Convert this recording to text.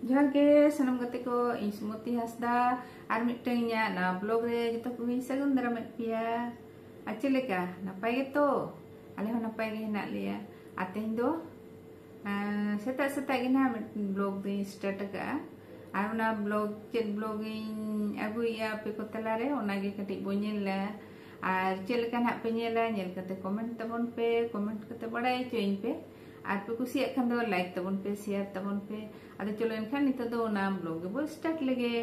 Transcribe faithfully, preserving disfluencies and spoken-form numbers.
ᱡᱚᱦᱟᱨ ᱜᱮ ᱥᱟᱱᱟᱢ ᱜᱟᱛᱮ ᱠᱚ, ᱤᱧ ᱥᱩᱢᱚᱛᱤ ᱦᱟᱸᱥᱫᱟ ᱟᱨ ᱢᱤᱫᱴᱟᱝ ᱤᱧᱟᱹᱜ ᱱᱟᱣᱟ ᱵᱞᱚᱜ ᱨᱮ ᱡᱚᱛᱚ ᱠᱚᱜᱮᱧ ᱥᱟᱹᱜᱩᱱ ᱫᱟᱨᱟᱢᱮᱫ ᱯᱮᱭᱟ᱾ ᱟᱨ ᱪᱮᱫ ᱞᱮᱠᱟ, ᱱᱟᱯᱟᱭ ᱜᱮᱛᱚ? ᱟᱞᱮ ᱦᱚᱸ ᱱᱟᱯᱟᱭ ᱜᱮ ᱦᱮᱱᱟᱜ ᱞᱮᱭᱟ᱾ ᱟᱨ ᱛᱮᱦᱮᱧ ᱫᱚ, ᱟᱸ, ᱥᱮᱛᱟᱜ ᱥᱮᱛᱟᱜ ᱜᱮ ᱱᱟᱦᱟᱜ ᱢᱤᱫ ᱵᱞᱚᱜ ᱫᱚᱧ ᱥᱴᱟᱨᱴ ᱟᱠᱟᱫᱼᱟ᱾ ᱟᱨ ᱚᱱᱟ ᱵᱞᱚᱜ, ᱪᱮᱫ ᱵᱞᱚᱜ ᱤᱧ ᱟᱹᱜᱩᱭᱮᱫᱼᱟ ᱟᱯᱮ ᱠᱚ ᱛᱟᱞᱟᱨᱮ, ᱚᱱᱟᱜᱮ ᱠᱟᱹᱴᱤᱡ ᱵᱚᱱ ᱧᱮᱞᱟ᱾ ᱟᱨ ᱪᱮᱫ ᱞᱮᱠᱟ ᱱᱟᱦᱟᱜ ᱯᱮ ᱧᱮᱞᱟ, ᱧᱮᱞ ᱠᱟᱛᱮ ᱠᱚᱢᱮᱱᱴ ᱛᱟᱵᱚᱱ ᱯᱮ, ᱠᱚᱢᱮᱱᱴ ᱠᱟᱛᱮ ᱵᱟᱲᱟᱭ ᱦᱚᱪᱚᱭᱟᱹᱧ ᱯᱮ᱾ ᱟᱨ ᱯᱮ ᱠᱩᱥᱤᱭᱟᱜ ᱠᱷᱟᱱ ᱫᱚ ᱞᱟᱭᱤᱠ ᱛᱟᱵᱚᱱ ᱯᱮ, ᱥᱮᱭᱟᱨ ᱛᱟᱵᱚᱱ ᱯᱮ᱾ ᱟᱫᱚ ᱪᱚᱞᱚ ᱮᱱᱠᱷᱟᱱ ᱱᱤᱛᱚᱜ ᱫᱚ ᱚᱱᱟ ᱵᱞᱚᱜ ᱜᱮᱵᱚ ᱥᱴᱟᱨᱴ ᱞᱮᱜᱮ᱾